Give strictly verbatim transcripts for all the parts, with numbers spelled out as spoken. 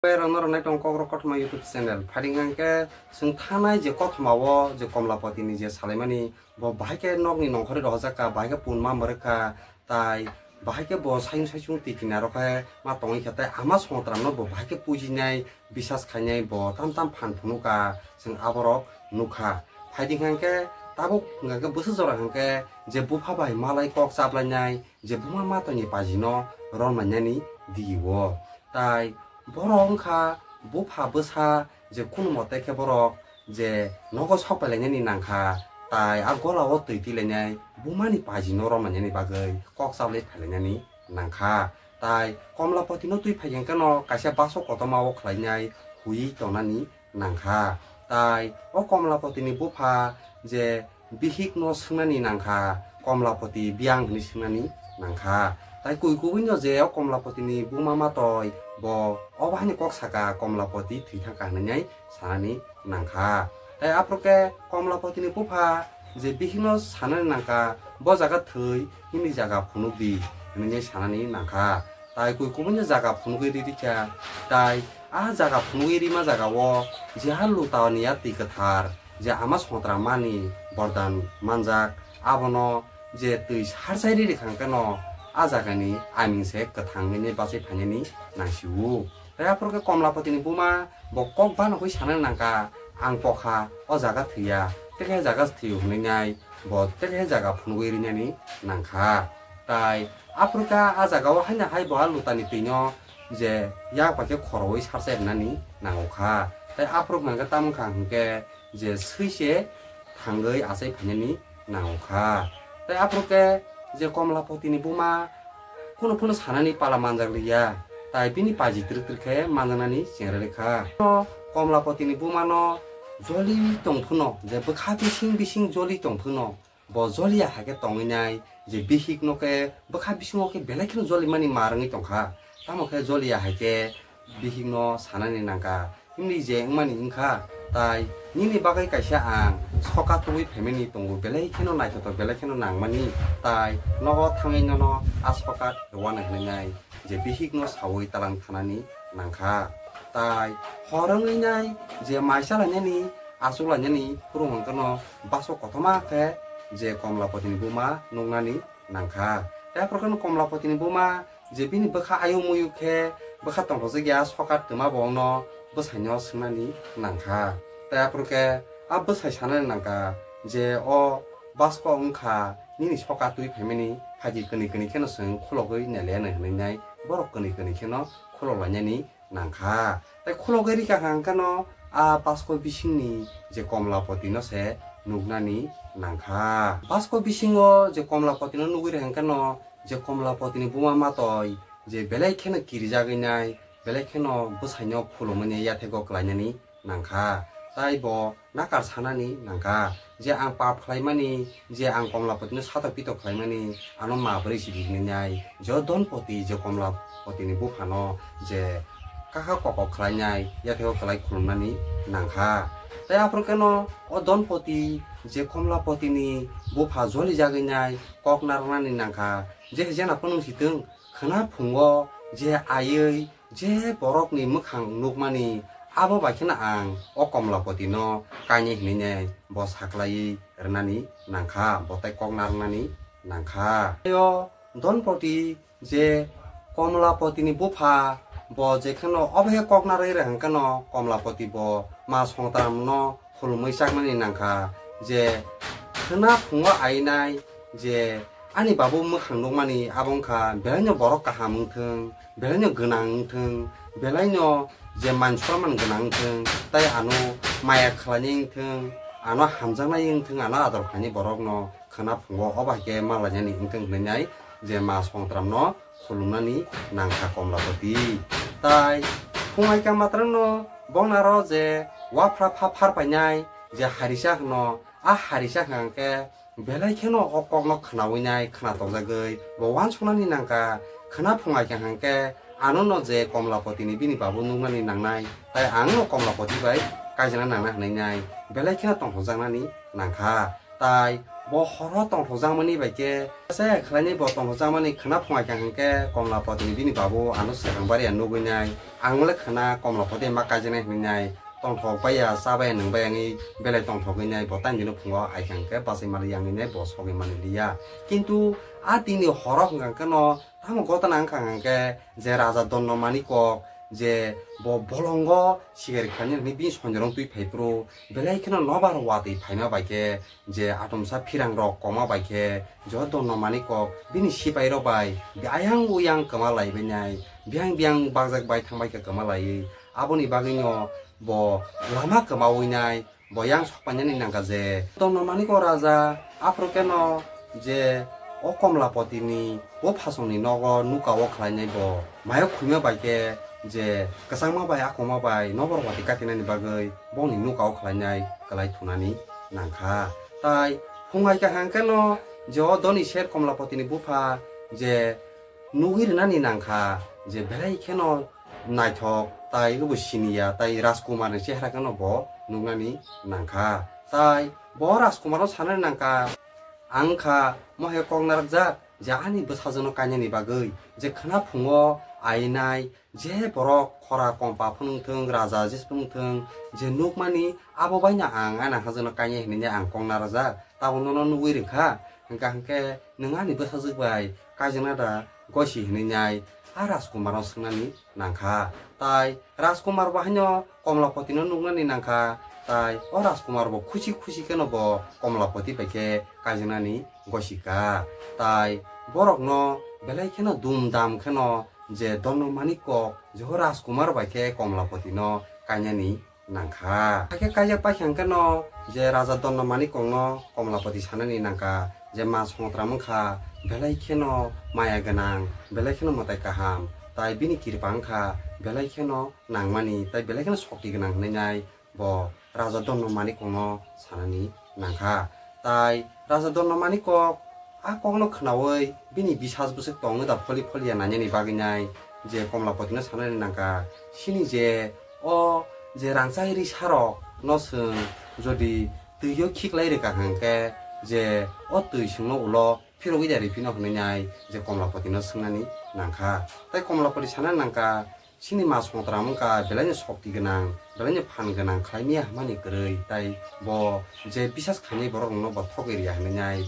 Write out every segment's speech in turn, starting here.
Rwno rwnai tong Kokrok Kothoma YouTube channel. Phaidi hwnkhe chwng thanai je kothoma o je Komlapati ni je salaimani, bo bahai khe nokni nongkhorwi rohorjak kha, bahai khe punma mwrwk kha, tai bahai khe bo sayung saisung twi kinaro khe ma tongwi kha, tai ama songtramno bo bahai khe pujinai, bisas khainai, bo tam tam phan phunuk kha, chwng aborok nukha. Phaidi hwnkhe tabuk hwnkhe bwswk jora hwnkhe je bupha bai malai kok chaplainai, je buma matoni pajino romlainani digi o. Tai borok wngkha bupha bwsa je kunu mote khe borok je nogo sok pailainani nangkha, tai a gola o twi twilainai bumani pajino romlainani bagwi kok chaplai phailainani nangkha. Tai Komlapati no twi phai hwnkhe no kaisa baso kotorma o khlainai huiwi tongnani nangkha. Tai o Komlapati ni bupha je bihik no swngnani nangkha, Komlapati biyang hwnwi swngnani nangkha. Tai kwi kubui no je o Komlapati ni buma matoi bo obo haino kok saka, Komlapati thwi thangkha hwnwi sanani nangkha. Tai aphuru khe Komlapati ni bupha je bihik no sanani nangkha, bo jaga thwi, nini jaga phunuk di hwnwi sanani nangkha. Tai kwi kubui no jaga phunugwi riri kha. Tai a jaga phunugwi rima jaga o je ha luta ni a twi kwthar je ama songtram mani bordan manjak, abono je twi sarsai riri kha hwnkhe no a jaga ni aming se kwthang hwnwi bachai phainani nangsi o. Tai aphuru khe Komlapati ni buma bo kok bano khe sanani nangkha, ang pokha o jaga thwiya, tekhe jaga thwiyo hwnwi nai bo tekhe jaga phunugwi rinani nangkha. Tai aphuru khe a jaga o haino hai bo a luta ni twi no je yak bai khe khorowi sarsa ernani nango kha. Tai aphuru hwnkhe tamo wngkha hwnkhe je swi se thangwi achai phainani nango kha. Tai aphuru khe je Komlapati ni buma kunu phano sanani pala manjak liya, tai bini paji twrwk twrwk khe manjaknani chengra rwkha. Komlapati ni buma no joli tong phano, je bwkha bising bising joli tong phano, bo joliya hai khe tongwi nai, je bihik no khe bwkha bisingo khe belai kheno joli mani mar wngwi tongkha. Tamo khe joliya hai khe bihik no sanani nangkha, himni je wngmani wngkha, tai nini bagwi kaisa ang sokat tubui phaimani tongo, belai kheno naithotok, belai kheno nangmani, tai nogo thangwi nono a sokat rwani hwnwi nai je bihik no sawi talang thanani nangkha. Tai hor wngwi nai je mai chalainani, achuk lainani phuru hwnkhe no baso kothoma khe je Komlapati ni buma nuknani nangkha. Tai aphuru khe no Komlapati ni buma je bini bwkha ayung muyung khe bwkha tongthokjak ya, sokat twma bo no bwsai no swngnani nangkha. Tai aphuru khe a bwsai sanani nangkha je o basko wngkha nini sokat twi phaimani, phaidi kwnwi kwnwi kheno chwng khulogwi nailaiya hwnwi nai borok kwnwi kwnwi kheno khulok lainani nangkha. Tai khulogwi rikha hwnkhe no a basko bisingni je Komlapati no se nuknani nangkha. Basko bisingo je Komlapati no nugwi rikha hwnkhe no je Komlapati ni buma matoi je belai kheno kirijagwi nai, belai kheno bwsai no khulumani yathego kwlainani nangkha. Tai bo nakar sanani nangkha je ang pap khlaimani, je ang Komlapati no satok pitok khlaimani, ano ma bwrwi si bini nai je o Donpoti je Komlapati ni bupha no je kakha kokok khlainai, yathego kwlai khulumnani nangkha. Tai aphuru khe no o Donpoti je Komlapati ni bupha joli jagwi nai kok narwknani nangkha, je jena phano si thung, khwna phungo je aiwi je borokni mwkhang nukmani, abo bai kheno ang o Komlapati no kainwi hwnwi nai bo saklaiwi rwnani nangkha, bo tai kok narwknani nangkha. Tei o Donpoti je Komlapati ni bupha, bo je kheno obo hai kok narwi rwkha hwnkhe no Komlapati bo ma songtram no khulumwi chaknani nangkha je khwna phungo ainai je ani babu mwkhang nukmani abo wngkha belaino borok kaham wngthung, belaino gwnang wngthung, belaino je man soman gwnang wngthung, tai ano maya khlainai wngthung, ano hamjaknai wngthung, ano ador khlainai borokno khwna phungo obo hai khe ma lainani wngthung hwnwi nai je ma songtram no khulumnani nangkha Komlapati. Tai phungai kha matrang no bongna ro je waphra pha phar painai je harisa hwno, a harisa hwnkhe belai kheno o kokno khnawi nai, khna tokjagwi bo uansuknani nangkha. Khwna phungai kha hwnkhe ano no je Komlapati ni bini babu nuknani nangnai, tai ang no Komlapati bai kaijana nangna hwnwi nai belai kheno tongthokjaknani nangkha. Tai Bo horo tongthokjakmani bai khe, se khlainai bo tongthokjakmani khwna phungai kha hwnkhe Komlapotini bini babu ano swkang baria nugwi nai, ang le khwna Komlapoti ma kaijaknai hwnwi nai, tongthok baiya, cha baiya, nwng baiya wngwi belai tongthogwi nai, bo taini dino phungo ai kha hwnkhe bachai mali yang wngwi nai, bo sogwi mani liya. Kintu a tini horo hwnkha hwnkhe no tamo gotana wngkha hwnkhe je Raja Donno Manikok je bo bolongo sikari khlainai hwnwi bini sonjorong twi phai phuru belai kheno nobar watwi phaima bai khe je atomsa phirang rok koma bai khe je o Donno Manikok bini sipai rok bai ayang uyang kwma lai bai nai, biyang biyang bakjak bai thang bai khe kwma laiwi aboni bagwi no bo lama kwmawi nai. Bo yang sok painani nangkha je Donno Manikok raja aphuru keno je o Komlapotini bo phasongni nogo nuka o khlainai bo mayo khulma bai khe je kwchangma bai akongma bai nobar watwi katinani bagwi bongni nuka o khlainai kwlai thunani nangkha. Tai phungai kaham keno je o Doni Ser Komlapotini bupha je nugwi rwnani nangkha je belai kheno naithok tai obo siniya tai Rajkumar ni chehra kheno bo nuknani nangkha. Tai bo Rajkumar no sanani nangkha, ang kha mohe kok narwkjak je ani bwsajwk no kainani bagwi je khwna phungo ainai je borok khora kompa phunung thung raja jis phunung thung je nukmani abo baino ang ani hajwk no kainai hinwi ang kok narwkjak tabuk nono nugwi rwkha hwnkha hwnkhe nwng ani bwsajwk bai kaijakna da gosi hinwi nai a Rajkumar no swngnani nangkha. Tai Rajkumar bo haino Komlapoti no nuknani nangkha. Tai o Rajkumar bo khusi khusi kheno bo Komlapoti bai khe kaijaknani gosi kha. Tai borok no belai kheno dum dam kheno je Donno Manikok je o Rajkumar bai khe Komlapoti no kainani nangkha. Hakhe kaijak paikha hwnkhe no je Raja Donno Manikok no Komlapoti sanani nangkha je ma songotram wngkha belai kheno maya gwnang, belai kheno mwtai kaham, tai bini kirpa wngkha belai kheno nangmani, tai belai kheno sokti gwnang hinwi nai bo Raja Donno Manikok no sanani nangkha. Tai Raja Donno Manikok a kokno khnaui bini bisas bwswk tongwi da pholi pholi ya nainani bagwi nai je Komlapoti no sanani nangkha, sini je o je rangchak risa rok no chwng jodi twi o khiklai rwkha hwnkhe je o twi chwngno ulo phirogwi da riphi no hinwi nai je Komlapoti no swngnani nangkha. Tai Komlapoti sanani nangkha, chini ma songotram wngkha belaino sokti gwnang, belaino phan gwnang khlai maya hwnmani kwrwi, tai bo je bisas khainai borok rokno bo thogwi rwya hinwi nai.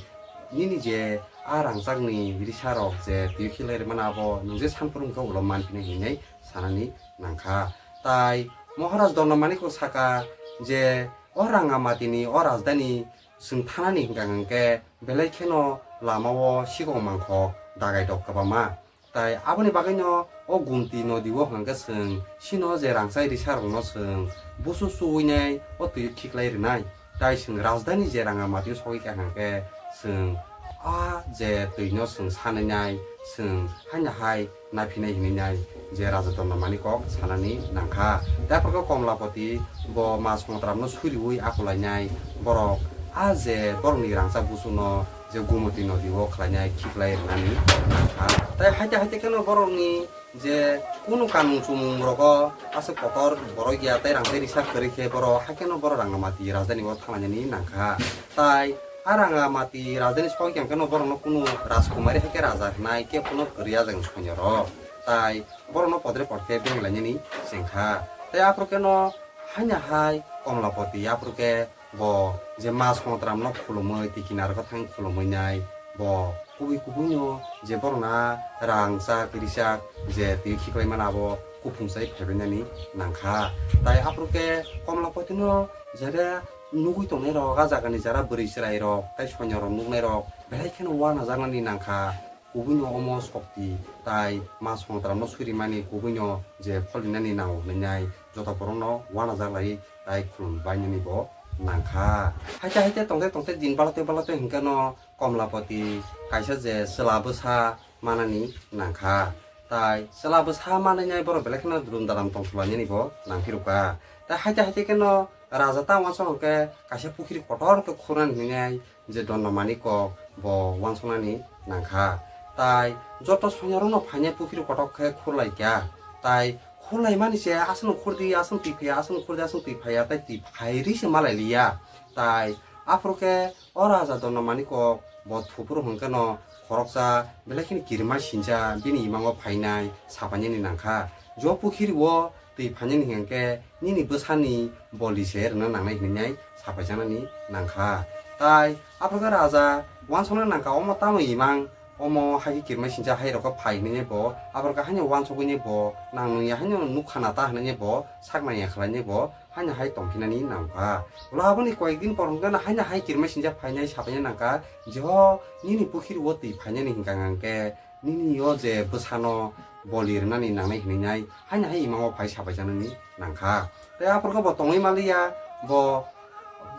Nini je a rangchakni risa rok je twi khiklai rwmani abo nwng je sanphuru wngkha ulo manphinai hinwi sanani nangkha. Tai Maharaj Donno Manikok saka je o Rangamatini o rajdhani chwng thanani hwnkha hwnkhe belai kheno lama o sikok mangkhok dagai rok kwbangma. Tai aboni bagwino o Gumti nodi o hwnkhe chwng sino je rangchak risa rokno chwng busu chuwi nai o twi khiklai rwnai. Tai chwng rajdhani je Rangamati o sogwi kha hwnkhe chwng a je twi no chwng sanai nai, chwng haino hai naphinai hinwi nai je Raja Donno Manikok sanani nangkha. Tai aphuru khe Komlapoti bo ma songotram no suriui akulainai borok a je borokni rangchak busu no je Gumti nodi o khlainai khiklai rwnani nangkha. Tai haite haite kheno borokni je kunu kanmung chumung rogo aswk kotor borok ya tai rangchak risa kwrwi khe borok haikhe no borok Rangamati rajdhani o thanglainani nangkha. Tai a Rangamati rajdhani sogwi khe no borok no kunu Rajkumari haikhe raja hwnai khe phano kwrwi ajak sonyarok. Tai borok no podre pod khe beng lainani chengkha. Tai aphuru khe no haino hai Komlapoti aphuru khe bo je ma songotram no khulumui twi kinaro thang khulumui nai bo kubui kubui no je borok na rangchak risak je twi khiklai mani abo kuphung sai phaibai nani nangkha. Tai aphuru khe Komlapoti no jara nugui tongnai rok a jaga ni jara bwrwi chwrai rok tai soinyo rok nuknai rok belai kheno uanajaknani nangkha. Kubui no omo sokti tai ma songotram no surimani kubui no je pholinani nango hinwi nai joto borok no uanajak lai tai khulum bainani bo nangkha. Haite haite tongte tongte din balate balate hwnkhe no Komlapoti kaisa je chwla bwsa manani nangkha. Tai chwla bwsa manwi nai borok belai kheno drum daram tongthulainani bo nangphirukha. Tai haite haite kheno raja ta uansuk hwnkhe kaisa pukhiri kotor khe khurnani hinwi nai je Donno Manikok bo uansuknani nangkha. Tai joto soinyorokno phainai pukhiri kotor khe khurlaikha. Tai khurlaimani se aswkno khurdi, aswkno twi phaiya, aswkno khurdi, aswkno twi phaiya, tai twi phairi se malai liya. Tai Aphuru khe o raja Dondamani kok bo thupuru hwnkhe no khoroksa belai kheno kirima sincha bini imango phainai sapainani nangkha. Jo pukhiri o twi phainani hwnkhe nini bwsani boli se rwna nangnai hwnwi sapaijaknani nangkha. Tai aphuru khe raja wansukna nangkha, omo tamo imang, omo hai khe kirima sincha hai rok phai hwnwi bo aphuru khe haino wansugwi bo nang nungya haino nukha na ta hwnwi bo saknai ya khlai bo haino hai tongkhinani nangkha. Ulo aboni koyek din por hwnkhe no haino hai kirima sincha phainai sapaina nangkha, je ho nini pukhiri o twi phainani hwnkha hwnkhe nini o je bwsano boli rwnani nangnai hwnwi nai haino hai imango phai sapaijaknani nangkha. Tei aphuru khe bo tongwi maliya, bo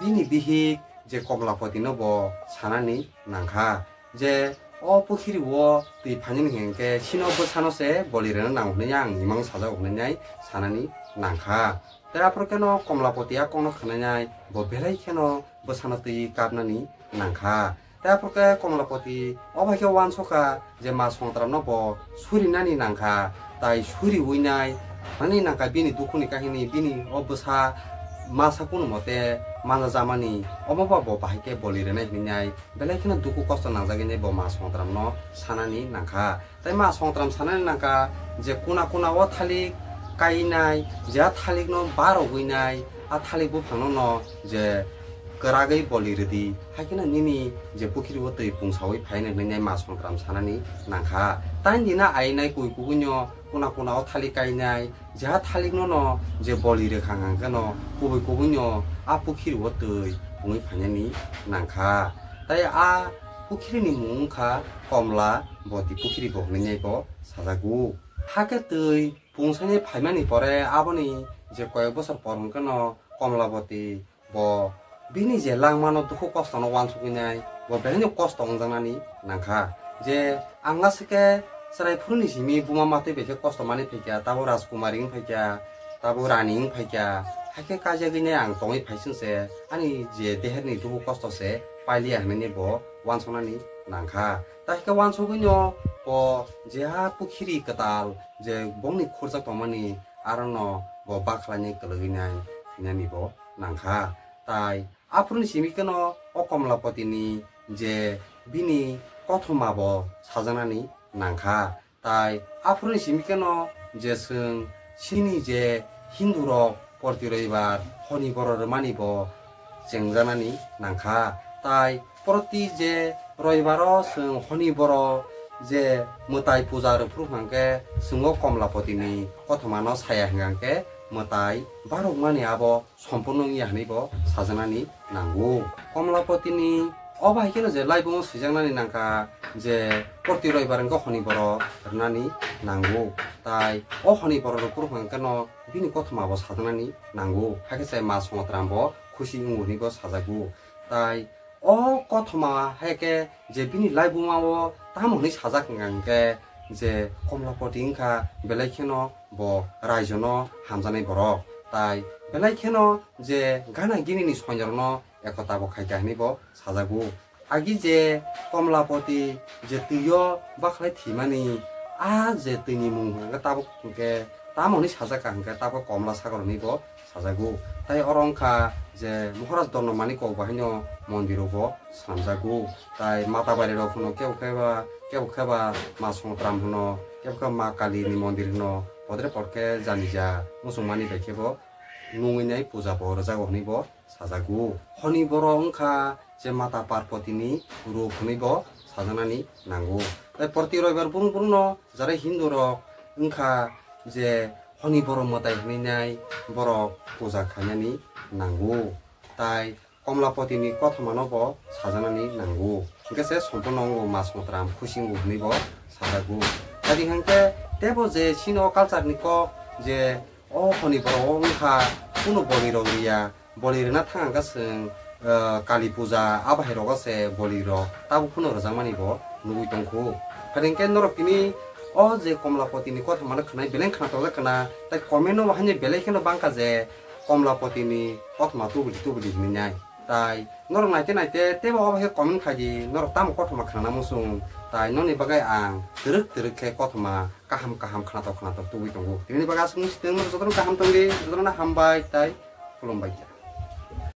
bini bihik je Komlapoti no bo sanani nangkha je o pukhiri o twi phainani hwnkhe chini bwsano se boli rwna nango hwnwi ang imang sajak hwnwi nai sanani nangkha. Tei aphuru khe no Komlapoti a kokno khwnainai bo belai kheno bwsano twi kapnani nangkha. Tei aphuru khe Komlapoti o bai khe wansukha je ma Songtram no bo surinani nangkha, tai suriwi nai ani nangkha bini dukhuni kahini, bini o bwsa masa kunu mote mana jamani, omo ba bo bahai khe boli rwnai hwnwi nai belai kheno dukhu kosto nangjagwi nai bo ma Songtram no sanani nangkha. Tei ma Songtram sanani nangkha je kuna kuna o thalik kainai, je a thalik no barogwi nai, a thalik buphang no no je kwragwi boli rwdi, hai kheno nini je pukhiri o twi pungsawi phainai hwnwi nai ma Songtram sanani nangkha. Taini dina ainai kui kubui no kuna kuna o thalik kainai, je a thalik no no je boli rwkha hwnkhe no kubui kubui no a pukhiri o twi pungwi phainani nangkha. Tai a pukhiri ni mung wngkha Komla Boti pukhiri bo hwnwi bo sajago. Hakhe twi pungsaini phaimani pore aboni je koyek bosor por hwnkhe no Komlaboti bo bini je langmano dukhu kostono wansugwi nai bo belai no kosto wngjaknani nangkha. Je ang aswk khe chwrai phuruni simi buma matwi bai khe kosto manwi phaikha, tabo Rajkumari wng phaikha, tabo Rani wng phaikha, hakhe kaijakgwi nai ang tongwi phaising se ani je deherni dukhu kosto se pailiya hwnwi bo wansuknani nangkha. Tei khe wansugwi no bo je ha pukhiri kwtal je bongni khurjak tongmani aro no bo bakhlainai kwlwgwi nai hwnwi bo nangkha. Tai aphuruni simi kheno o Komlapotini je bini kothoma bo sajaknani nangkha. Tai aphuruni simi kheno je chwng chini je Hindu rok proti roibar honi boro rwmani bo chengjaknani nangkha. Tai proti je roibaro chwng honi boro je mwtai puja rwphuru hwnkhe chwng o Komlapotini kothomano saya hwnkhe mwtai barokmani abo sompurno wngya hwnwi bo sajaknani nango. Komlapotini o bai kheno je laibumo swijaknani nangkha je proti roibar wngkha honi boro rwnani nango. Tai o honi boro rwphuru hwnkhe no bini kothoma bo sajaknani nango. Hakhe se ma Songotram bo khusi wngo hwnwi bo sajago. Tai o kothoma hai khe je bini laibuma o tamo hwnwi sajak hwnkha hwnkhe je Komlapoti wngkha belai kheno bo raijono hamjaknai borok. Tai belai kheno je gana gini ni soinarokno ekota bo khaikha hwnwi bo sajago. Agi je Komlapoti je twi o bakhlai thwimani, a je twi ni mung hwnkhe tabuk hwnkhe tamo hwnwi sajak kha hwnkhe tabuk Komla Sagor hwnwi bo sajago. Tai oro wngkha je Maharaj Dondamani kok bahaino mondir o bo swnamjago. Tai Mata Bairi rok phano kebo khe ba, kebo khe ba Ma Songotram hwno, kebo khe Ma Kali ni mondir hwno, podre podkhe janija muchungmani bai khe bo nungwi nai puja bo rwjago hwnwi bo sajago. Honi boro wngkha je Mata Parpoti ni rup hwnwi bo sajaknani nango. Tai proti roibar brum brum no jara Hindu rok wngkha je honi boro mwtai hwnwi nai borok puja khainani nango. Tai Komlapoti ni kothoma no bo sajaknani nango. Hwnkhe se sompurno wngo Ma Songotram khusi wngo hwnwi bo sajago. Tadi hwnkhe tebo je chini o culture ni kok je o honi borok o wngkha kunu boli rok riya, boli rwna thang hwnkha chwng, ah, Kali puja a bahai rogo se boli rok tabuk phano rwjakmani bo nugwi tongkhu. Phai hwnkhe norok tini o je Komlapoti ni kothoma no khwnai beleng khna tongjak khna, tai comment o haino belai kheno bangkha je Komlapoti ni kothoma tubuli tubuli hinwi nai. Tai norok naite naite tebo obo khe comment khai di, norok tamo kothoma khnana muchung. Tai noni bagwi ang twrwk twrwk khe kothoma kaham kaham khnatok khnatok tubui tongo. Tini bagwi aswk nung sitwng norok jotono kaham tong di, jotono hambai tai khulumbai kha.